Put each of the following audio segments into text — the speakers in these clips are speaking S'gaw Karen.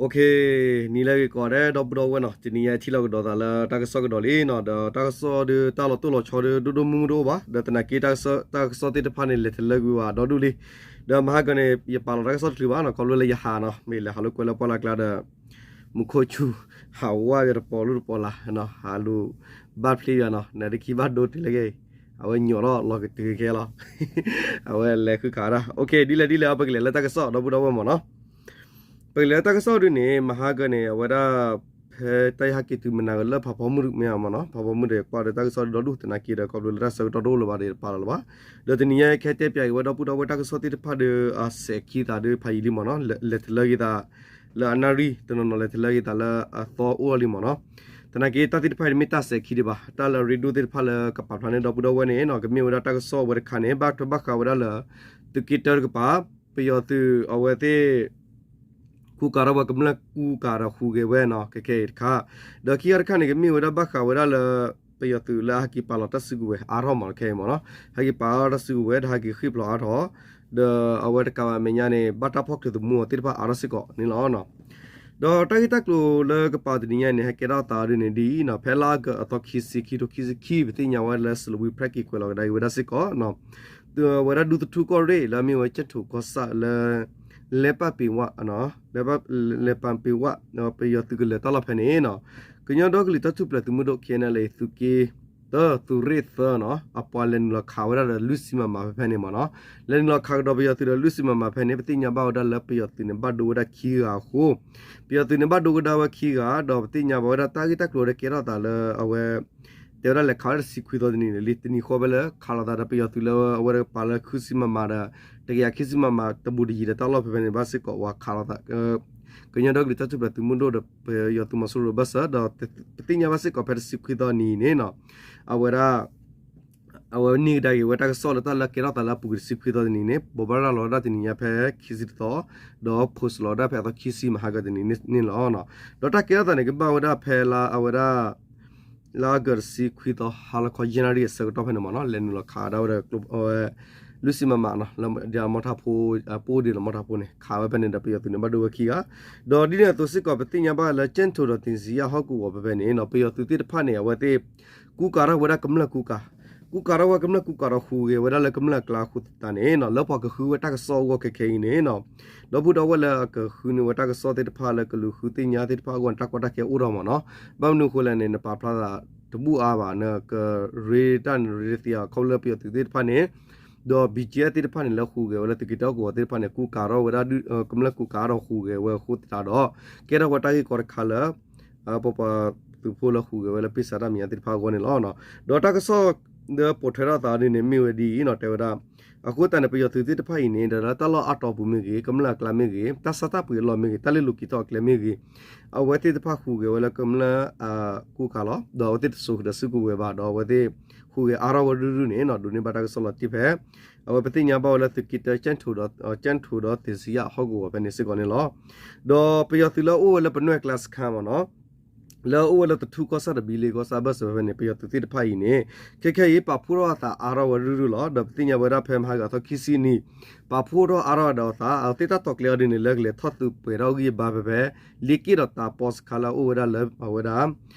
နံၤလၢအဂ့ၤကိးဂၤဒဲး ဒီပုၢ်ဒီဝဲၢ်နီၤ, တနံၤညါထံၣ်လိာ်ကဒီးသးလၢတၢ်ကစီၣ်ကဒီးလံနီၤ, ဒီးတၢ်ကစီၣ်ဒီးတၢ်လီၤတိၢ်လီၤဆီဒီး ဒိၣ်ဒိၣ်မုၢ်မုၢ်တအိၣ်ဘၣ်, ဒီးသနာ်က့ တၢ်ကစီၣ်သ့ၣ်တဖၣ်န့ၣ် လဲၤတလၢကွံာ်ဝဲဒီဒူၣ်လံ, ဒီးမဟါကန့ၣ် ယပာ်လီၤတၢ်ကစီၣ်တချုးဘၣ်နီၤ, ခီဖျိလၢယဟးနီၤ, မ့ၢ်လဲၤဟးလိာ်ကွဲလၢပှၢ်လၢ်ကျါဒီး မူခိၣ်ဆူၣ် ဟးဝါယတပီၤလူၢ်တပီၤလၢ်, ဟးလူၤဘၣ်ဖျ့ယၤနီၤ, နတခံဘၣ်ဒိတ့ၢ်လၢက့ၤ, အဝဲညိးထီၣ်လီၤကတုၤခဲလီၤ, အဝဲလဲၤဃုခးဒၣ်, ဒ်လဲၣ်ဒ်လဲၣ် ပကလဲၤလၢတၢ်ကစီၣ် ဒီပုၢ်ဒီဝဲၢ်မ့ၢ်နီၤ, ပကလဲၤလၢတၢ်ကစီၣ်ဒုန့ၣ် မဟါကန့ၣ် အဝဲဒၣ် ဖဲတၢ်ယဟဲက့ၤတုၤမနၤကလၢဖးဖီမုၢ်မ့ၢ်မ့ၢ်နီၤ, ဖးဖီမုၢ်ဒီးကွၢ်ဒီးတၢ်ကစီၣ်ဒီဒူၣ်သနာ်က့ဒီး ခီဖျိလၢတၢ်ဆၢကတီၢ်တအိၣ်လၢၤဘၣ်ဒီးပာ်လီၤလၢၤဘၣ်, ဒီးတနံၤညါခဲတဲပၠးက့ၤဝဲဒီပုၢ်ဒီဝဲၢ်တၢ်ကစီၣ်သ့ၣ်တဖၣ်ဒီး အစဲးခံသးဒီးဖးယံာ်လံမ့ၢ်နီၤ, လဲၤတလၢက့ၤသး လၢအနၣ်ရံၣ် တနီၤနီၤလဲၤတလၢက့ၤသးလၢအသီအိၣ်လံမ့ၢ်နီၤ, သနာ်က့တၢ်သ့ၣ်တဖၣ်အံၤမ့ၢ်တၢ်စဲးခံဒံးဘၣ်, တၢ်လၢအရ့ဒိၣ်သ့ၣ်တဖၣ်လၢကပာ်ဖျါန့ၢ်ဒီပုၢ်ဒီဝဲၢ်န့ၣ်နီၤ, ကမ့ၢ်ဝဲဒၣ်တၢ်ကစီၣ်အဝဲတခါန့ၣ် ဘၣ်ထွဲဘၣ်ဃးဝဲဒၣ်လၢ သုးက့တၢတကပၤ ပယီၤသုးအဝဲသ့ၣ် ကူကၤထီၣ်ဝဲကမျၢၢ်ကူကၤဒီးဟူးဂဲၤဝဲနီၤ, ခဲခဲအံၤတခါ, ဒီးခံဂၤတခါန့ၣ် ကမ့ၢ်ဝဲဒၣ်ဘၣ်ဃးဝဲဒၣ်လၢ ပယီၤသုးလၢအဟဲက့ၤပာ်လီၤတၢ်စုကဝဲၤအါထီၣ်မ့ၢ်နီၤ, ခဲအံၤမ့ၢ်နီၤ, ဟဲက့ၤပာ်လီၤတၢ်စုကဝဲၤ ဒီးဟဲက့ၤဃ့ၢ်ဖျိးအါထီၣ်, ဒီးအဝဲတကးဘၣ်အမဲာ်ညါန့ၣ် ဘၣ်တၢ်ဖီၣ်ချုးသမူအီၤသ့ၣ်တဖၣ်အါထီၣ်စ့ၢ်ကီးန့ၣ်လီၤ. ဒီးတၢ်ဂ့ၢ်တၢ်ကျိၤလၢကပာ်တနံၤညါန့ၣ် ဟဲကဲထီၣ်သးဒ်န့ၣ်ဒ်အံၤနီၤ, ဖဲလါအီကူးအသီခံဆံ ခံထိခံဆံခံ ပသ့ၣ်ညါဝဲလၢ စလဝံဖရဲၣ်က့ၤကွဲးလီၤကဒါက့ၤဝဲဒၣ်စ့ၢ်ကီး ဝဲဒၣ်ဒူသထူကီၢ်ရ့ၣ်လၢအမ့ၢ်ဝဲကၠဲၣ်ထိးကီၢ်ဆၣ်လၢ လဲပၣ်ပ့ၤဝၣ်, လဲပၣ်ပ့ၤဝၣ် ပယီၤသုးကလၢၤတၢ်လီၢ်ဖဲန့ၣ်နီၤ, ကညီဒီကလုာ်တၢ်ထူၣ်ဖျဲးသုးမုၢ်ဒိၣ် ခဲအံၤန့ၣ် သုးက့ တၢ သုးရ့ၣ်သၢနီၤ, အပှၤလဲၤနုာ်လီၤခးဝဲဒၣ်ဒီးလွံၢ်ဆံမမၤဖဲဖဲန့ၣ်မ့ၢ်နီၤ, လဲၤနုာ်လီၤခးကဒီးပယီၤသုးဒီးလွံၢ်ဆံမမၤဖဲန့ၣ် ပသ့ၣ်ညါဘၣ်ဝဲဒၣ်လၢပယီၤသုးန့ၣ်ဘၣ်ဒိဝဲဒၣ်ခံဂၤအဃိ, ပယီၤသုးန့ၣ်ဘၣ်ဒိဝဲဒၣ်ဝဲခံဂၤ ဒီးပသ့ၣ်ညါဘၣ်ဝဲဒၣ်တၢ်ဂ့ၢ်တၢ်ကျိၤဒီးကဲထီၣ်သးလၢအဝဲ တဲဝဲဒၣ်လဲၤခးဝဲဒၣ်တဆံခွံသီတနံၤန့ၣ်လံ, တနံၤဃီဖဲလၢခးလိာ်သးဒီးပယီၤသုးလၢအဝဲပာ်လၢဃုဆံမမၤဒီး တကယၤခံဆံမမၤတဘူးတယံၤဒီးတၢ်လီၢ်ဖဲဖဲန့ၣ်ဘၣ်စ့ၢ်ကီး ဝဲခးလိာ်သး ကညီဒီကလုာ်တၢ်ထူၣ်ဖျဲးသုးမုၢ်ဒိၣ်ဒီးပယီၤသုးမီၤစိရိၤဘၢၣ်စၢၤ ဒီးပသ့ၣ်ညါဘၣ်စ့ၢ်ကီးဖဲတဆံခွံသီနံၤန့ၣ်နီၤ, အဝဲဒၣ် အဝဲန့ၢ်ကဒါက့ၤဝဲတၢ်ကစီၣ်လၢတၢ်လၢကဲထီၣ်သးလၢအပူၤကွံာ်တဆံခွံသီတနံၤန့ၣ် ဘိးဘၣ်ရၤလီၤဝဲဒၣ်တနံၤညါဖဲခံဆံတသီ, ဒီး post လီၤဝဲဒၣ်ဖဲအသီခံဆံမဟါကတနံၤန့ၣ်လီၤ. ဒီးတၢ်ကဲထီၣ်သးန့ၣ် ကဘၣ်ဝဲဒၣ်ဖဲလါအဝဲဒၣ် လါအီကူးတဆံခွံသီ ဟါလီၤခီယဲၢ်နၣ်ရံၣ်အဆၢကတီၢ်ဖဲန့ၣ်မ့ၢ်နီၤ, လဲၤနုာ်လီၤခးဝဲဒၣ်ဝဲဒီးကျိ အဝဲ လွံၢ်ဆံမမနီၤ, လၢဒ်မီထးဖိ ပအိၣ်ဒံးလီၤမီထးဖိန့ၣ် ခးဝဲဖဲန့ၣ်ဒီးပယီၤသုးန့ၣ်ဘၣ်ဒိဝဲခံဂၤ, ဒီးဒ်န့ၣ်အသိးစ့ၢ်ကီး ပသ့ၣ်ညါဘၣ်လၢ ကၠဲၣ်ထိးဒီးသ့ၣ်စံယၣ်ဟီၣ်ကဝီၤဖဲဖဲန့ၣ်နီၤ, ပယီၤသုးသ့ၣ်တဖၣ်န့ၣ် အဝဲသ့ၣ် ကူကၤထီၣ်ဝဲဒၣ်ကမျၢၢ်ကူကၤ, ကူကၤထီၣ်ဝဲကမျၢၢ်ကူကၤဒီးဟူးဂဲၤဝဲဒၣ်လၢကမျၢၢ်အကျါ အဃိသတးန့ၣ်နီၤ, လၢပှၤကဃုဝဲတၢ်ကစီၣ်အဂီၢ်ခဲခဲအံၤန့ၣ်နီၤ, ဒီပုၢ်ဒီဝဲၢ်လၢအကဃုန့ၢ်ဝဲတၢ်ကစီၣ်သ့ၣ်တဖၣ်လၢကလူၤဃုသ့ၣ်ညါသ့ၣ်တဖၣ်အဂီၢ်န့ၣ် တၢ်ကီတၢ်ခဲအိၣ်ထီၣ်မ့ၢ်နီၤ, ဘၣ်မနုၤအဃိလဲၣ်န့ၣ် နပာ်ဖျါသးတဘူၣ်အါဘၣ်, နကရ့တၢ်န့ၣ်ရ့တသ့ဧါ, ခီဖျိလၢပယီၤသုးသ့ၣ်တဖၣ်န့ၣ် ဒီး ဘီကၠံအၣ် သ့ၣ်တဖၣ်န့ၣ် လၢဟူးဂဲၤဝဲလၢသုးက့တၢ်ဟီၣ်ကဝီၤသ့ၣ်တဖၣ်န့ၣ် ကူကၤထီၣ်ဝဲဒၣ် ကမျၢၢ်ကူကၤထီၣ်ဟူးဂဲၤဝဲအဃိသတးဒီး ကဲထီၣ်ဝဲတၢ်ဂ့ၢ်ကီတခါလၢ ပပှၤသုးဖိလၢဟူးဂဲၤဝဲလၢပ့ၢ်ဆါတၢ်မဲာ်ညါသ့ၣ်တဖၣ်အဂီၢ်န့ၣ်လီၤ. ဒီးတၢ်ကစီၣ်လၢပိာ်ထွဲထီၣ်သးဒ်န့ၣ် မ့ၢ်ဝဲဒ်အံၤနီၤ, တဲဝဲဒၣ် အဃိသတးန့ၣ် ပယီၤသုးသ့ၣ်တဖၣ်အံၤန့ၣ် ဒီးလၢတၢ်လီၢ်အါတီၤပူၤမ့ၢ်ဂ့ၤ, ကမျၢၢ်အကျါမ့ၢ်ဂ့ၤ, တၢ်ဆါတၢ်ပှ့ၤအလီၢ်မ့ၢ်ဂ့ၤ, တၢ်လ့ၤလိာ်က့ၤထီၣ်အကျဲမ့ၢ်ဂ့ၤ, အဝဲသ့ၣ်တဖၣ်ဟူးဂဲၤဝဲလၢကမျၢၢ်အကူကၤလီၤ, ဒီးအဝဲသ့ၣ်တစိၤဃုာ်ဒီးစုကဝဲၤဘၣ်, ဒီးအဝဲသ့ၣ်ဟူးဂဲၤအါထီၣ်ဝဲရုၢ်ရုၢ်န့ၣ်နီၤ, ဒိးန့ၢ်ဘၣ်တၢ်ကစီၣ်လီၤတံၢ်ဖဲ အဝဲပသ့ၣ်ညါဘၣ်ဝဲလၢသုးက့တၢ ကၠဲၣ်ထိးဒီးသ့ၣ်စံယၣ်ဟီၣ်ကဝီၤဖဲန့ၣ်စ့ၢ်ကီးန့ၣ်လီၤ. ဒီးပယီၤသုးလၢအအိၣ်ဝဲလၢပနွဲၣ်ကျါစခါမ့ၢ်နီၤ, လၢအအိၣ်ဝဲလၢတထူၣ်ကီၢ်ဆၣ်ဒီးဘံလ့ကီၢ်ဆၣ်ဘၢၣ်စၢၤဖဲဖဲန့ၣ် ပယီၤသုးသ့ၣ်တဖၣ်အံၤန့ၣ် ခဲခဲအံၤ ပာ်ဖှိၣ်ထီၣ်အသးအါထီၣ်ဝဲရုၢ်ရုၢ်လီၤ. ဒီးပသ့ၣ်ညါဝဲဒၣ်ဖဲမဟါကအသီခံဆံနံၤ ပာ်ဖှိၣ်ထီၣ်အါထီၣ်ဒီးအသး အဝဲသ့ၣ်တၢ်တီၤကျဲအီၤဒ်န့ၣ် လၢကလဲၤထီၣ်သုးပှဲၤထီၣ်အဂံၢ်အဘါဖဲဖဲ လ့က့ၣ်ဒီးတၢ်ပီစခါလၢအအိၣ်ဝဲဒၣ်လၢအဝဲဒၣ်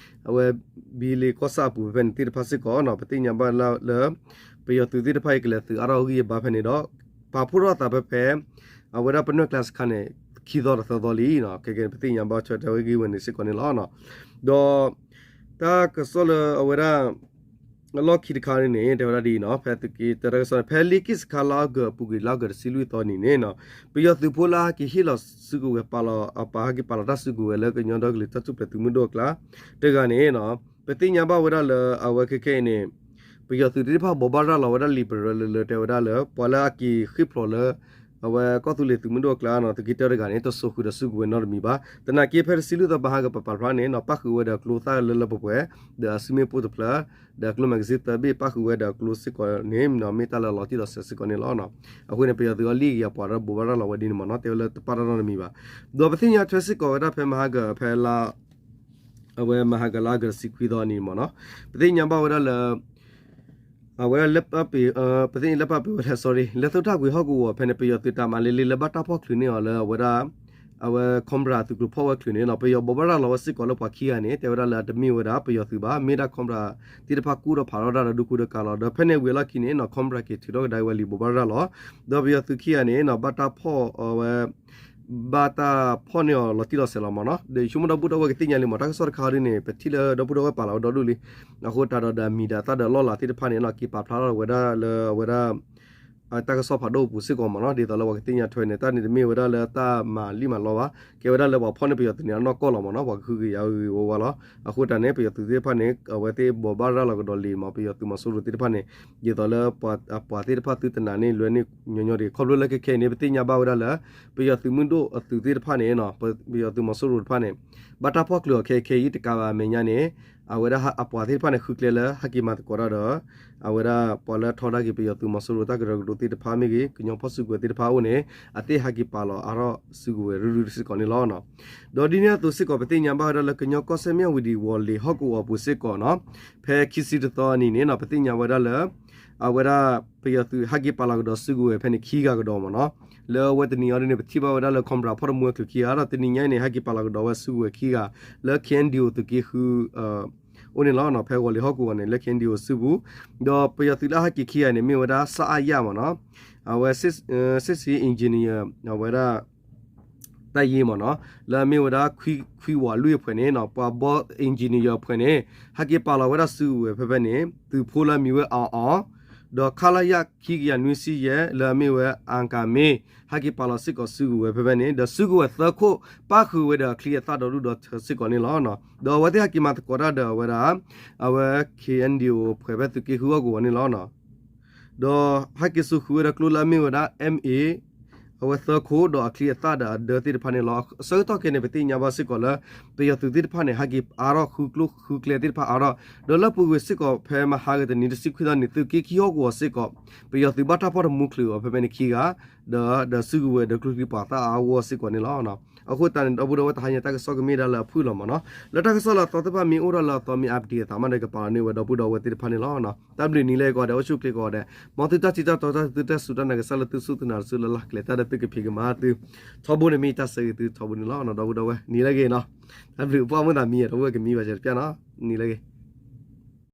အဝဲ ဘံလ့ကီၢ်ဆၣ်အပူၤဖဲဖဲန့ၣ်သ့ၣ်တဖၣ်စ့ၢ်ကီးနီၤ, ပသ့ၣ်ညါဘၣ်လၢ ပယီၤသုးသ့ၣ်တဖၣ်အံၤကလဲၤသုးအါထီၣ်အဂံၢ်အဘါဖဲန့ၣ်ဒီး ပာ်ဖှိၣ်ထီၣ်အသးဖဲဖဲ အဝဲဒၣ်ပနွဲၣ်ကျါစခါန့ၣ် ခံသီဒီးသၢသီလံနီၤ, ခဲကဲန့ၣ် ပသ့ၣ်ညါဘၣ်ဆၢတဲာ်ဝဲဂ့ၢ်ဝဲန့ၣ်စ့ၢ်ကီးန့ၣ်လီၤ. ဒီး တၢ်ကစီၣ်လၢအဝဲဒၣ် အလီၢ်ခံတခါန့ၣ် တဲဝဲဒၣ်ဒ်အံၤနီၤ, ဖဲသုးက့တၢတၢ်ကစီၣ်န့ၣ် ဖဲလ့က့ၣ်စခါလါအီကူးအပူၤကွံာ်လါအီကူးတဆံလွံၢ်သီနံၤန့ၣ်နီၤ, ပယီၤသုးဖိလၢဟဲက့ၤဟ့ၣ်လီၤစုကဝဲၤပာ်လီၤ အပာ်ဟဲက့ၤပာ်လီၤတၢ်စုကဝဲၤလၢကညီဒီကလုာ်တၢ်ထူၣ်ဖျဲးသုးမုၢ်ဒိၣ်အကျါ တဂၤန့ၣ်နီၤ, ပသ့ၣ်ညါဘၣ်ဝဲဒၣ်လၢအဝဲခဲခဲအံၤန့ၣ် ပယီၤသုးသ့ၣ်တဖၣ်ဘိးဘၣ်ရၤလီၤဝဲဒၣ်လံာ်ပရၢလၢလၢတဲဝဲဒၣ်လၢ ပှၤလၢအက့ၤဃ့ၢ်ဖျိးလၢ အဝဲကီၢ်သူလ့ၤသုးမုၢ်ဒိၣ်အကျါနီၤ, သုးက့တၢတဂၤန့ၣ် တစိၤဃုာ်ဒီးစုကဝဲၤနီတမံၤဘၣ်. သနာ်က့ဖဲတဆံလွံၢ်သီဘၣ်ဟါကပာ်ဖျါန့ၣ်နီၤ, ပၣ်ဃုာ်ဝဲဒီးကျိသၣ်လၢလၢပှဲၤပှဲၤ, ဒီးအစုမ့ၣ်ပိၢ်တဖျၢၣ်, ဒီးအကျိ magazine သၢဘ့ၣ် ပၣ်ဃုာ်ဝဲဒီးကျိစ့ၢ်ကီးန့ၣ်နီၤ, မ့ၢ်တၢ်လၢအလီၤတံၢ်လီၤဆဲးစ့ၢ်ကီးန့ၣ်လီၤ. အဃိန့ၣ် ပယီၤသုးအီၤလံၣ်ဂ့ၤအပှၤဒီးဘိးဘၣ်ရၤလီၤဝဲဒ်န့ၣ်မ့ၢ်နီၤ, တဲဝဲလၢတပာ်တၢ်နီတမံၤဘၣ်. ဒီးပသ့ၣ်ညါထွဲစ့ၢ်ကီးဝဲဒၣ်ဖဲမဟါကဖဲလါ အဝဲမဟါကလါအီကူးတဆံခွံသီနံၤမ့ၢ်နီၤ, ပသ့ၣ်ညါဘၣ်ဝဲဒၣ်လၢ အဝဲဒၣ်လၢပၣ်ပ့ၤ ပသ့ၣ်ညါလၢပၣ်ပ့ၤဝဲဒၣ် sorry လၢသုးထၣ်ကွံာ်ဟီၣ်ကဝီၤဖဲန့ၣ် ပယီၤသုးတၢ်မၤလ့လ့လၢဘၣ်တၢ်ဖီၣ်ချုးန့ၢ်အီၤလၢအဝဲဒၣ် အဝဲ Cobra သုးကျိၤဖီၣ်ဝဲချုးန့ၣ်နီၤ ပယီၤဘိးဘၣ်ရၤလီၤဝဲစ့ၢ်ကီးလၢပှၤခံဂၤန့ၣ် တဲဝဲဒၣ်လၢအတမ့ၢ်ဝဲဒၣ်ပယီၤသုးဘၣ် မ့ၢ်ဒၣ် Cobra သ့ၣ်တဖၣ်ကူၣ်ထီၣ်ဖးထီၣ်တၢ်ဒီးဒူခိၣ်ဒီးကးလီၤ ဒီးဖဲန့ၣ်ဝံၤအလီၢ်ခံန့ၣ်နီၤ Cobra က့ၤထုးထီၣ်ကဒါဝဲလံာ်ဘိးဘၣ်ရၤလီၤ ဒီးပယီၤသုးခံဂၤန့ၣ်နီၤ ဘၣ်တၢ်ဖီၣ်အဝဲ ဘၣ်တၢ်ဖီၣ်န့ၢ်အီၤလီၤတံၢ်လီၤဆဲးလီၤမ့ၢ်နီၤ ဒီးယဆိကမိၣ်ဒီပုၢ်ဒီဝဲၢ်ကသ့ၣ်ညါလံမ့ၢ် တၢ်ကစီၣ်တခါဒ်န့ၣ် ပထံၣ်လၢဒီပုၢ်ဒီဝဲၢ်ပာ်လီၤဝဲဒီဒူၣ်လံ အဃိတၢ်ဒီးဒီးမံၤဒီးသၣ်ဒီးလီၢ်လၤသ့ၣ်တဖၣ်န့ၣ်နီၤ က့ၤပာ်ဖျါထီၣ်ဝဲဒၣ်လၢအဝဲဒၣ် တၢ်ကစီၣ်ဖးဒိၣ်အပူၤစ့ၢ်ကီးမ့ၢ်နီၤ ဒ်သိးလၢပှၤကသ့ၣ်ညါထွဲန့ၣ် တၢ်န့ၣ်တမ့ၢ်ဝဲဒၣ်လၢတၢ်မၤလံၣ်မၤလီဘၣ် ကဲဝဲဒၣ်လၢပှၤဖီၣ်န့ၢ်ပယီၤသုးန့ၣ် အနီၢ်ကီၢ်လီၤမ့ၢ်နီၤ ပှၤကဟုကယာ်ဂ့ၤဂ့ၤဝါဝါလီၤ အဃိတၢ်န့ၣ် ပယီၤသုးသ့ၣ်တဖၣ်န့ၣ် အဝဲသ့ၣ်ဘိးဘၣ်ရၤလီၤကဒီးလံာ်မ့ၢ် ပယီၤသုးမီၤစိရိၤသ့ၣ်တဖၣ်န့ၣ် ဒ်သိးလၢပှၤသ့ၣ်တဖၣ်သုတနာ်န့ၢ်လွဲန့ၢ်ညီညီဒံး ခီဖျိလၢခဲခဲအံၤန့ၣ် ပသ့ၣ်ညါဘၣ်ဝဲဒၣ်လၢ ပယီၤသုးမုၢ်ဒိၣ်အသုးသ့ၣ်တဖၣ်န့ၣ် ပယီၤသုးမီၤစိရိၤတဖၣ်န့ၣ် ဘၣ်တၢ်ဖီၣ်ချုးအီၤခဲခဲအံၤတကးဘၣ်အမဲာ်ညါန့ၣ် အဝဲဒၣ်အပှၤသ့ၣ်တဖၣ်န့ၣ် ဃုကျဲလၢဟဲက့ၤမၤသကိးတၢ်ဒီး အဝဲဒၣ်ပှၤလၢထီဒါက့ၤပယီၤသုးမီၤစိရိၤတၢ်ကရၢကရိသ့ၣ်တဖၣ်မ့ၢ်ဂ့ၤ ကညီဖီၣ်စုကဝဲၤသ့ၣ်တဖၣ်အအိၣ်န့ၣ် အသ့ၣ်ဟဲက့ၤပာ်လီၤအါထီၣ်စုကဝဲၤရုၢ်ရုၢ်စ့ၢ်ကီးန့ၣ်လီၤ. ဒီးဒ်န့ၣ်အသိးစ့ၢ်ကီး ပသ့ၣ်ညါဘၣ်ဝဲဒၣ်လၢကညီကီၢ်စဲၣ်မၠၣ်ဝတံၤဝီၤလ့ၤဟီၣ်ကဝီၤအပူၤစ့ၢ်ကီးနီၤ ဖဲခံဆံတသီအနံၤန့ၣ်နီၤ ပသ့ၣ်ညါဝဲဒၣ်လၢ အဝဲဒၣ်ပယီၤသုးဟဲက့ၤပာ်လီၤကဒီးစုကဝဲၤဖဲန့ၣ်ခံဂၤကဒီးမ့ၢ်နီၤ လၢအဝဲတနံၤအံၤဒ်န့ၣ် ပထံၣ်ဘၣ်ဝဲဒၣ်လၢ Cobra ဖီၣ်တမူအချုးခံဂၤ ဒီးတနံၤညါအံၤန့ၣ် ဟဲက့ၤပာ်လီၤကဒီးဝဲစုကဝဲၤခံဂၤ လၢ K N D O သုးက့ဃု အိၣ်န့ၣ်လီၤ. ဖဲဝီၤလ့ၤဟီၣ်ကဝီၤန့ၣ် လၢ K N D O စုပူၤ ဒီးပယီၤသုးလၢအဟဲက့ၤခံဂၤန့ၣ် မ့ၢ်ဝဲဒၣ် စအယ မ့ၢ်နီၤ အဝဲ စစ်ဆင်ရေး engineer အဝဲဒၣ် တပ်ရင်း မ့ၢ်နီၤ လၢအမ့ၢ်ဝဲဒၣ် ခွံဝီၤလွံၢ်အဖှဲးန့ၣ်နီၤ ပှၤဘီ engineer အဖှဲးန့ၣ် ဟဲက့ၤပာ်လီၤဝဲဒၣ်စုကဝဲၤဖဲဖဲန့ၣ် သုးဖိလၢအမံၤဝဲ အီၤအီၤ ဒီး ခလရ ခံကယၤနွံဆံယဲၢ် လၢအမ့ၢ်ဝဲ အကမ့ၢ် ဟဲက့ၤပာ်လီၤစ့ၢ်ကီးစုကဝဲၤဖဲဖဲန့ၣ် ဒီးစုကဝဲၤသၢခိၣ် ပၣ်ဃုာ်ဝဲဒီးအချံအသၣ်ဒီဒူၣ်ဒီထၢစ့ၢ်ကီးန့ၣ်လီၤ. ဒီးအဝဲသ့ၣ်ဟဲက့ၤမၤသကိးတၢ်ဒီးအဝဲဒၣ် အဝဲ K N D O ဖှဲးဖဲသုးက့ဃုဟီၣ်ကဝီၤန့ၣ်လီၤ. ဒီးဟဲက့ၤစိာ်ဃုာ်ဝဲဒီးကျိလၢအမ့ၢ်ဝဲဒၣ် M A အဝဲသၢခိၣ်ဒီးအချံအသၣ်ဒီးအဒၢသ့ၣ်တဖၣ်န့ၣ်လီၤ. အဆၢကတီၢ်ခဲအံၤန့ၣ် ပသ့ၣ်ညါဘၣ်စ့ၢ်ကီးလၢ ပယီၤသုးသ့ၣ်တဖၣ်န့ၣ် ဟဲက့ၤအါထီၣ်ဃုကျိဃုကျဲသ့ၣ်တဖၣ်အါထီၣ် ဒီးလၢပူၤကွံာ်စ့ၢ်ကီးဖဲမဟါဂ့ၤတနံၤတဆံခွံသီနံၤ သုးက့ခံဟီၣ်ကဝီၤစ့ၢ်ကီး ပယီၤသုးဘၣ်တၢ်ဖီၣ်တမူချုးအီၤဖဲဖဲန့ၣ်ခံဂၤ ဒီးဒီးစုကဝဲၤဒီးကျိချံပှၤသၣ်အါဂီၢ်စ့ၢ်ကီးန့ၣ်လီၤ. အဃိသတးန့ၣ် ဒီပုၢ်ဒီဝဲၢ် တဟါညါတၢ်ကစီၣ်ကမ့ၢ်ဒၣ်လၢအဖုၣ်လီၤမ့ၢ်နီၤ. လၢတၢ်ကစီၣ်လၢအသီသ့ၣ်တဖၣ်မ့ၢ်အိၣ်ထီၣ်လၢအသီမ့ၢ် update အသးမးဒီး ကပာ်လီၤန့ၢ်ဝဲဒီပုၢ်ဒီဝဲၢ်သ့ၣ်တဖၣ်န့ၣ်လီၤ. တၢ်ဘျုးနံၤလၢကိးဂၤဒဲး အိၣ်ဆူၣ်အိၣ်ချ့ကိးဂၤဒဲး မ်သုတၢ်ထံၣ်တၢ်တီတၢ်သုတၢ်စူၢ်တၢ်နာ်ကစၢ်လၢသုစူၢ်သုနာ်တစုလၢလၢ်ကျဲၤတၢ်ဒီးသုကဖံးကမၤသု ထီဘိန့ၣ်မ့ၢ်တၢ်ဆၢဂ့ၤသုထီဘိန့ၣ်လီၤ. ဒီပုၢ်ဒီဝဲၢ် နံၤလၢအဂ့ၤနီၤ. တၢ်ဘျုးပှၢ်မုၢ်သးမံ ဒီပုၢ်ဝဲၢ်ကမံဘၣ်စၢၤတပျၢ်နီၤ. နံၤလၢအဂ့ၤ.